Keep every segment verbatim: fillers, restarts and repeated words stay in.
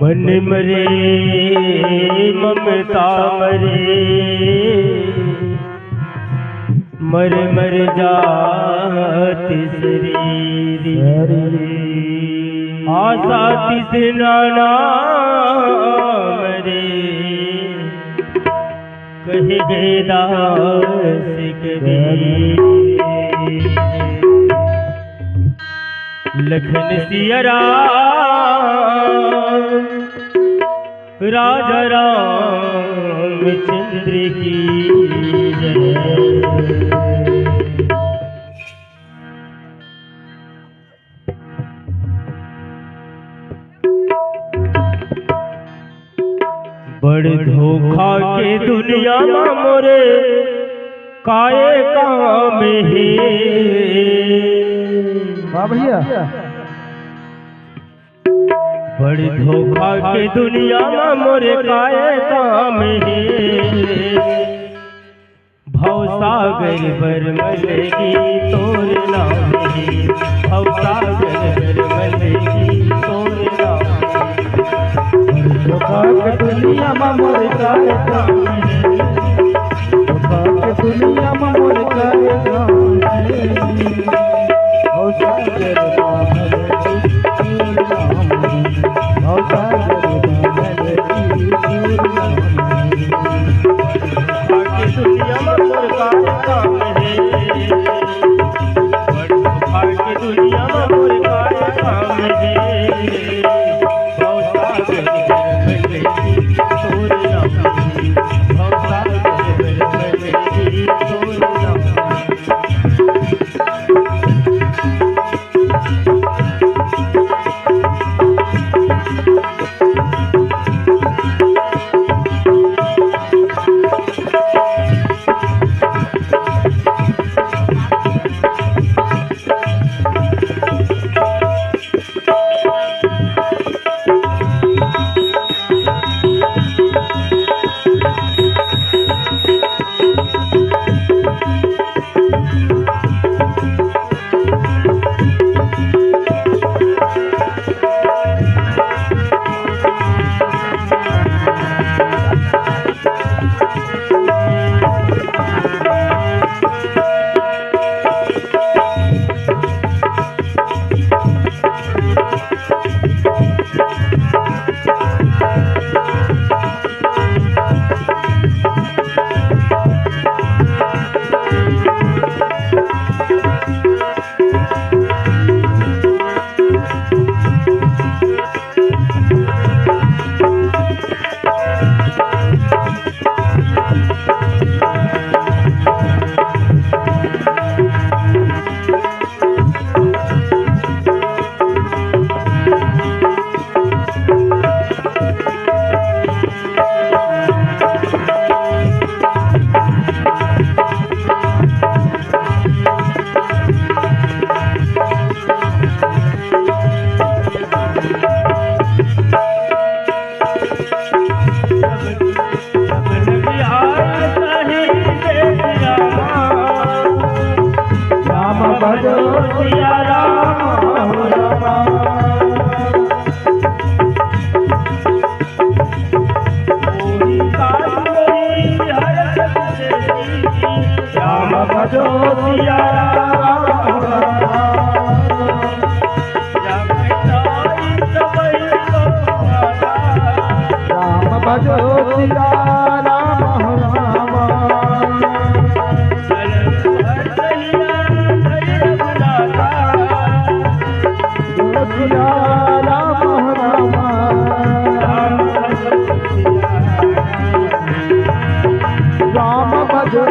मन मरे ममता मरे, मर मर जात शरीर। आशा तृष्णा ना मरे, कहे गए दास कबीर। लखन सिया राम, राजा रामचंद्र की जय। बड़ धोखा के दुनिया म मोरे काय काम हे। वाह भैया। बड़ धोखा के दुनिया म मोरे काय काम हे। भवसागर बर मलगी तोर नाम हे, भवसागर बर मलगी तोर नाम हे। धोखा के दुनिया म मोर काय काम हे, धोखा के दुनिया म मोर काय काम हे। भवसागर बर मलगी तोर नाम हे, भवसागर बर मलगी तोर नाम हे। राम भजो सिया राम, हो राम। राम भजो सिया राम, हो राम। राम भजो सिया राम, हो राम। सिया राम, हो राम। राम भजो।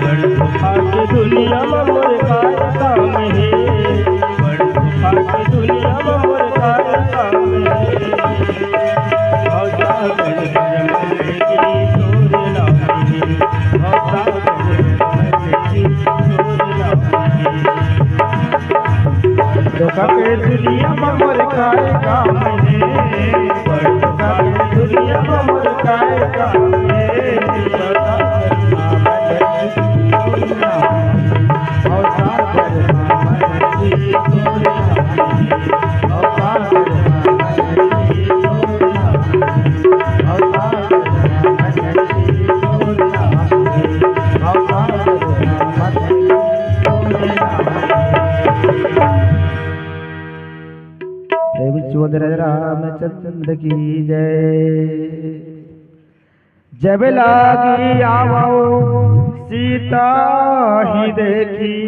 बड़ धोखा के दुनिया म मोर काय काम हे, बड़ धोखा के दुनिया म मोर काय काम हे। भवसागर बर मलगी तोर नाम हे, भवसागर बर मलगी तोर नाम हे। धोखा के दुनिया म मोर काय काम हे, धोखा के दुनिया म मोर काय काम हे। चौधरी रामचंद्र की जय। जब लागी आवो सीता ही देखी,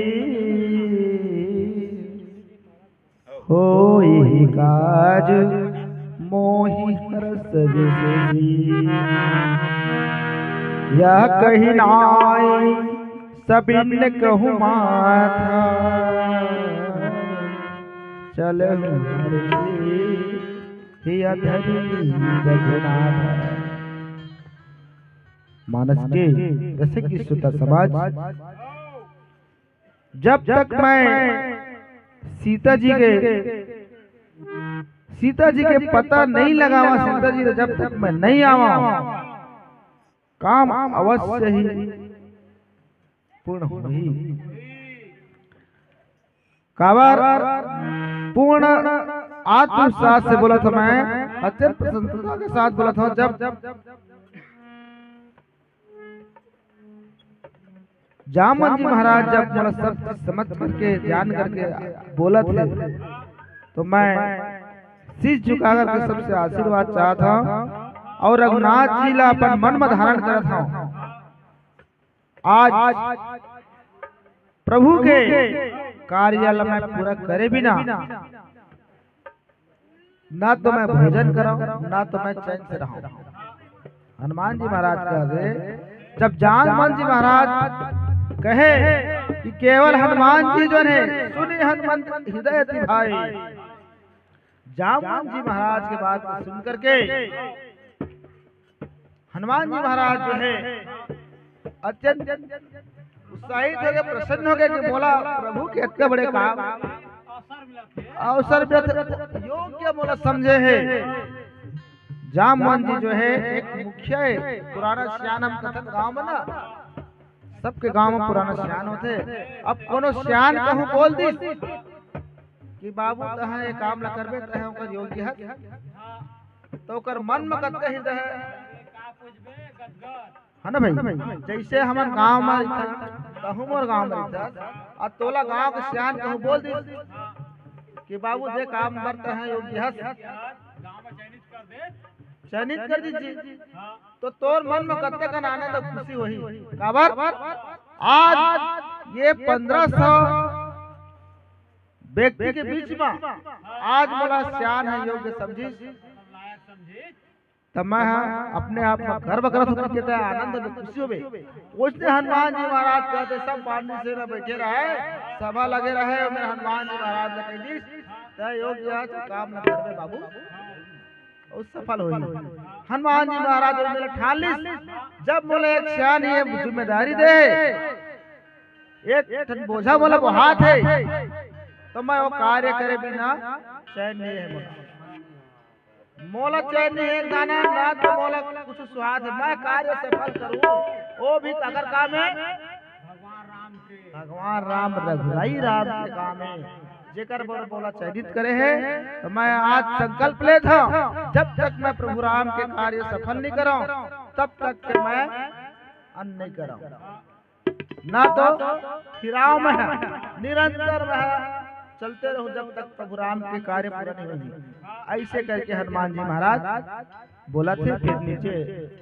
होई काज मोहि हरष विशेषी। यह कहि नाई सबिन कहु माथा, चलहु हरषि हिय धरि रघुनाथ। मानस के रसिक श्रोता समाज, जब तक मैं सीता जी के, सीता जी के पता नहीं लगावा, सीता जी जब तक मैं नहीं आवा, काम अवश्य ही पूर्ण होही। काबर पूर्ण आत्मविश्वास से बोलत हँव मैं, अत्यंत प्रसन्नता के साथ बोलत हँव। जब जामवंत जी महाराज जब मोला सब चीज समझ करके, जान करके बोलत हे, तो मैं शीश झुका करके सबसे आशीर्वाद चाहत हँव अउ रघुनाथ जी ला अपन मन में धारण करत हँव। आज प्रभु के कार्य ला मैं पूरा करे बिना ना तो मैं भोजन करँव, ना तो मैं चैन से रहँव। हनुमान जी महाराज कहे, जब जामवंत जी महाराज कहे कि केवल हनुमान जी जो हे, सुनि हनुमंत हृदय अति भाई। जामवंत जी महाराज के बात को सुन करके हनुमान जी महाराज जो हे अत्यंत उत्साहित हो गए, प्रसन्न हो गए कि मोला प्रभु के इतने बड़े काम अवसर मिलत हे, योग्य मोला समझे हे। जामवंत जी जो हे एक मुखिया हे, पुराना सियान हम कथन गाँव में ना, सबके गाँव में पुराना सियान होथे। अब कोनो सियान कहूँ बोल दिस कि बाबू तहँ ये काम ला करबे, तहँ ओकर योग्य हस, तो ओकर मन में कतका हृदय हे, है ना भाई? जैसे हमर गाँव में रहिथस, तहूँ मोर गाँव में रहिथस, अउ तोला गाँव के सियान कहूँ बोल दिस कि बाबू जे काम बर तहँ योग्य हस, चयनित कर दिस जी, तो तोर मन में कतका आनंद अउ खुशी होही। काबर आज ये पन्द्रह सौ व्यक्ति के बीच में आज मोला सियान हे, योग्य समझिस, त मैं ह अपने आप में गर्व करत हँव कि तैं आनंद में खुशी होबे। ओइसने हनुमान जी महाराज कहथे, सब बानरी सेना बैठे रहे, सभा लगे रहे, अउ मेर हनुमान जी महाराज ला कहि दिस, तैं योग्य हस, काम ला करबे बाबू, अउ सफल होही। हनुमान जी महाराज ओइसने ठान लिस, जब मोला एक सियान ये जिम्मेदारी दे, एक ठन बोझा मोला बोहात हे, तो मैं वो कार्य करे बिना चैन नहीं हे मोला। मोला चैन नहीं हे एक दाना, ना तो मोला कुछ सुहात हे। मैं कार्य सफल करूँ, वो भी काकर काम हे? भगवान राम रघुराई राम के काम हे। जेकर बर मोला चयनित करे हे, तो मैं आज संकल्प लेत हँव, जब तक मैं प्रभु राम के कार्य सफल नहीं करँव, तब तक के मैं अन्न नहीं करँव। ना तो फिराव मैं, निरंतर मैं चलते रहूँ, जब तक प्रभु राम के कार्य पूरा नहीं होही। अइसे करके हनुमान जी महाराज बोलथे। फिर नीचे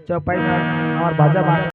चौपाई में हमर बाजा बाज